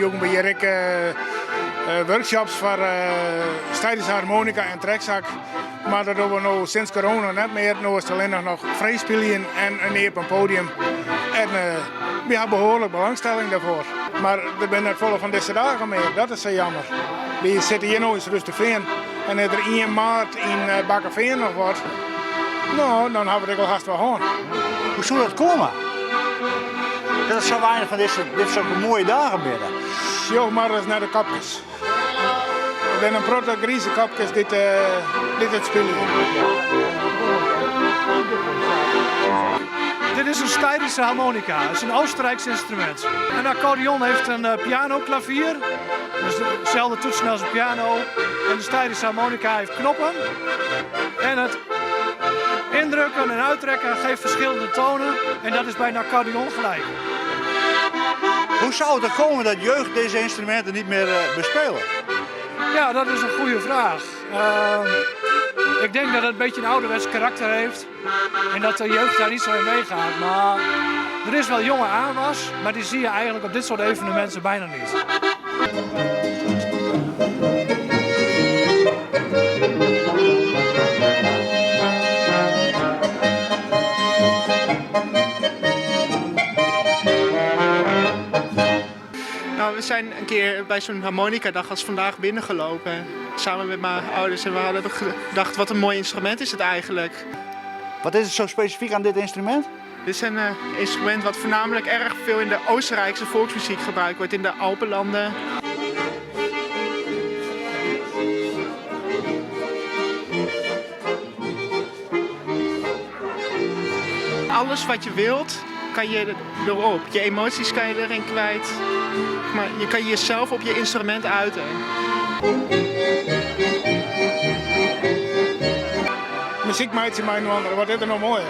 joegen we hjir ek workshops foar Steirische harmonika en trekzak. Mar dat dogge we no sinds corona net mear. No is it allinnich noch frij spyljen en in iepen podium. En wy ha behoarlik belangstelling dêrfoar. Mar der binne net folle fan dizze dagen mear, dat is sa jammer. Wy sitte hjir no yn Surhústerfean en is der ien maart yn Bakkefean noch wat, no dan hawwe we it ek al hast wol hân. Hoe soe dat komme? Dat der sa weinich fan dizze, dit sokke moaie dagen binne? Sjoch mar ris nei de kopkes. Der binne in protte grize kopkes dy't it spylje. Dit is een Steirische harmonica. Het is een Oostenrijks instrument. Een accordeon heeft een pianoklavier. Dus dezelfde toetsen als een piano. En de Steirische harmonica heeft knoppen. En het indrukken en uittrekken geeft verschillende tonen. En dat is bij een accordeon gelijk. Hoe zou het er komen dat jeugd deze instrumenten niet meer bespelen? Ja, dat is een goede vraag. Uh, ik denk dat het een beetje een ouderwets karakter heeft. En dat de jeugd daar niet zo in meegaat. Maar er is wel jonge aanwas, maar die zie je eigenlijk op dit soort evenementen bijna niet. Nou, we zijn een keer bij zo'n harmonicadag als vandaag binnengelopen. Samen met mijn ouders en we hadden gedacht, wat een mooi instrument is het eigenlijk. Wat is het zo specifiek aan dit instrument? Dit is een uh, instrument wat voornamelijk erg veel in de Oostenrijkse volksmuziek gebruikt wordt, in de Alpenlanden. Alles wat je wilt, kan je erop. Je emoties kan je erin kwijt. Maar je kan jezelf op je instrument uiten. Muzyk meitsje mei inoar, wat is der no moaier?